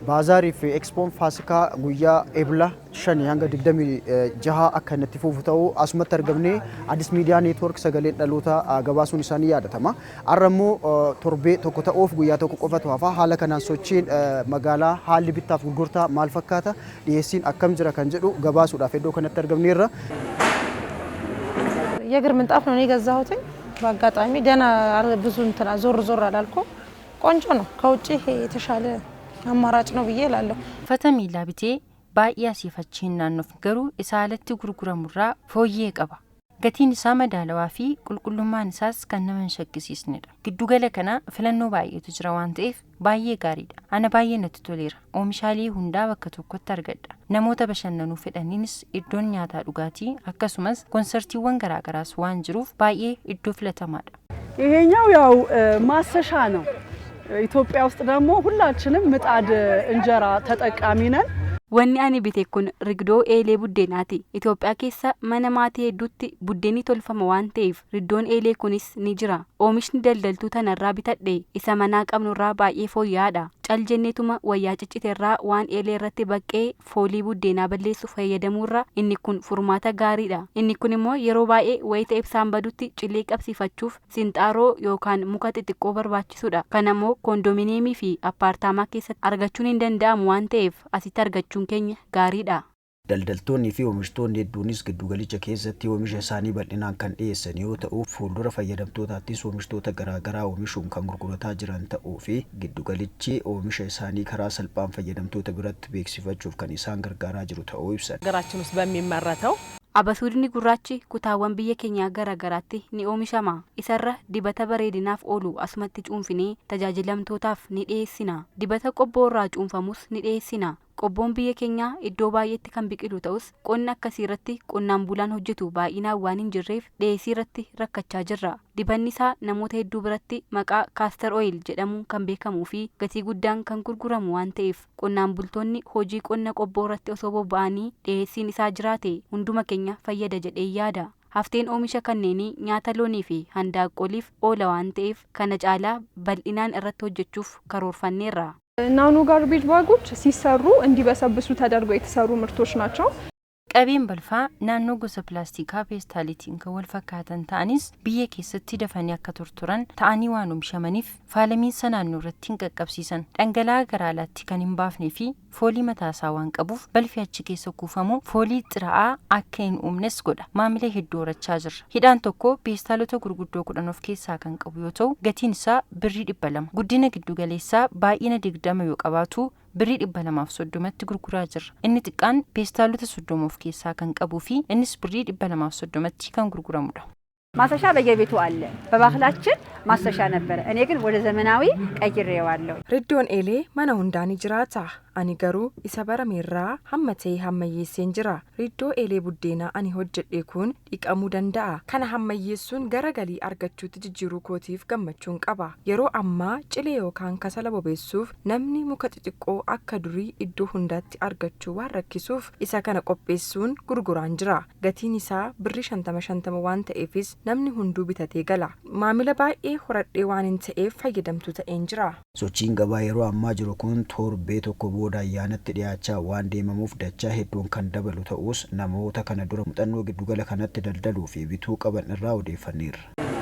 Baazaarii fi Ekspoon Faasikaa guyyaa Ebla 5 hanga 26 akka inni itti fufu ta'uu asumatti argamnee Addis Miidiyaa Neetwoork sagaleen dhalootaa gabaasuun isaanii yaadatama. Har'a immoo torbee tokko ta'uuf guyyaa tokko qofatu hafa. Haala kanaan sochiin magaalaa, haalli bittaaf gurgurtaa maal fakkaata, dhiyeessiin akkam jira kan jedhu gabaasuudhaaf iddoo kanatti argamneerra. የእግር ምንጣፍ ነው እኔ የገዛሁትኝ። በአጋጣሚ ደህና ብዙ እንትና ዞር ዞር አላልኩም። ቆንጆ ነው። ከውጭ ይሄ የተሻለ አማራጭ ነው ብዬ እላለሁ። Uffata miillaa bitee baay'ee asiif achi hin naannofne, garuu isa alatti gurguramurraa fooyyee qaba. Gatiin isaa madaalawaa fi qulqullummaan isaas kan nama hin shakkisiisnedha. Giddugala kana filannoo baay'eetu jira waan ta'eef baay'ee gaariidha. Ana baay'ee natti toleera. Oomishaalee hundaa bakka tokkotti argadha. Namoota bashannanuu fedhaniinis iddoon nyaataa dhugaatii akkasumas konsartiiwwan garaagaraas waan jiruuf baay'ee iddoo filatamaadha. ይሄኛው ያው ማሰሻ ነው። ኢትዮጵያ ውስጥ ደግሞ ሁላችንም ምጣድ እንጀራ ተጠቃሚ ነን። Wanni ani bite kun rigdoo eelee buddeenaati. Itoophiyaa keessa mana maatii hedduutti buddeenni tolfama waan ta'eef rigdoon eelee kunis ni jira. Oomishni daldaltuu tanarraa bitadhe isa manaa qabnurraa baay'ee fooyya'aadha. Cal jenneetuma wayyaa cicciteerraa waan eelee irratti baqqee foolii buddeenaa balleessu fayyadamuurra inni kun furmaata gaariidha. Inni kun immoo yeroo baay'ee wayita ibsaan badutti cilee qabsiifachuuf sinxaaroo yookaan muka xixiqqoo barbaachisuudha. Kanammoo koondoominiyeemii fi appaartaamaa keessatti argachuun hin danda'amu waan ta'eef asitti argachuun keenya gaariidha. Daldaltoonni fi oomishtoonni hedduunis giddugalicha keessatti oomisha isaanii bal'inaan kan dhiyeessan yoo ta'u, fuuldura fayyadamtootaattis oomishtoota garaagaraa oomishuun kan gurgurataa jiran ta'uu fi giddugalichi oomisha isaanii karaa salphaan fayyadamtoota biratti beeksifachuuf kan isaan gargaaraa jiru ta'uu ibsan. ሀገራችን ውስጥ በሚመረተው Abasuudni gurraachi kutaawwan biyya keenyaa garaa garaatti ni oomishama. Isarra dibata bareedinaaf oolu asumatti cuunfinee tajaajilamtootaaf ni dhiyeessina. Dibata qobboo irraa cuunfamus ni dhiyeessina. Qobboon biyya keenyaa iddoo baay'eetti kan biqilu ta'us, qonna akkasii irratti qonnaan bulaan hojjetu baay'inaan waan hin jirreef dhiyeessii irratti rakkachaa jirra. Dibanni isaa namoota hedduu biratti maqaa castor oil jedhamuun kan beekamuu fi gatii guddaan kan gurguramu waan ta'eef, qonnaan bultoonni hojii qonna qobboo irratti osoo bobba'anii dhiyeessiin isaa jiraate hunduma keenya fayyada jedhee yaada. Hafteen oomisha kanneenii nyaata loonii fi handaaqqoliif oola waan ta'eef, kana caalaa bal'inaan irratti hojjechuuf karoorfanneerra. ናኖ ጋርቤጅ ባጎች ሲሰሩ እንዲበሰብሱ ተደርገው የተሰሩ ምርቶች ናቸው። Qabeen balfaa naannoo gosa pilaastikaa peestaaliitiin kan wal fakkaatan ta'anis, biyya keessatti dafanii akka tortoran ta'anii waan oomishamaniif faalamiinsa naannoo irratti hin qaqqabsiisan. Dhangala'aa gara alaatti kan hin baafnee fi foolii mataasaa waan qabuuf, balfi achi keessa kuufamu foolii xiraa'aa akka hin uumnes godha. Maamila hedduu horachaa jirra. Hidhaan tokko peestaalota gurguddoo 10 of keessaa kan qabu yoo ta'u, gatiin isaa birrii 200. Guddina giddugaleessaa baay'ina 20 yoo qabaatu, birrii 230tti gurguraa jirra. Inni xiqqaan peestaalota 30 of keessaa kan qabuu fi innis birrii 230tti kan gurguramudha. ማሰሻ በየቤቱ አለ። በባህላችን ማሰሻ ነበረ። እኔ ግን ወደ ዘመናዊ ቀይሬዋለሁ። Riddoon eelee mana hundaa ni jiraata. Ani garuu isa barameerraa hamma ta'e hammayyeesseen jira. Riddoo eelee buddeenaa ani hojjedhe kun dhiqamuu danda'a. Kana hammayyeessuun gara galii argachuutti jijjiiruu kootiif gammachuun qaba. Yeroo ammaa cilee yookaan kasala bobeessuuf namni muka xixiqqoo akka durii iddoo hundaatti argachuu waan rakkisuuf, isa kana qopheessuun gurguraan jira. Gatiin isaa birrii 50 50 waan ta'eefis namni hunduu bitatee gala. Maamila baay'ee horadhee waan hin ta'eef fayyadamtuu ta'een jira. Sochiin gabaa yeroo ammaa jiru kun torbee tokko booda ayyaanatti dhiyaachaa waan deemamuuf dachaa hedduun kan dabalu ta'us namoota kana dura muuxannoo giddugala kanatti daldaluu fi bituu qaban irraa odeeffanneerra.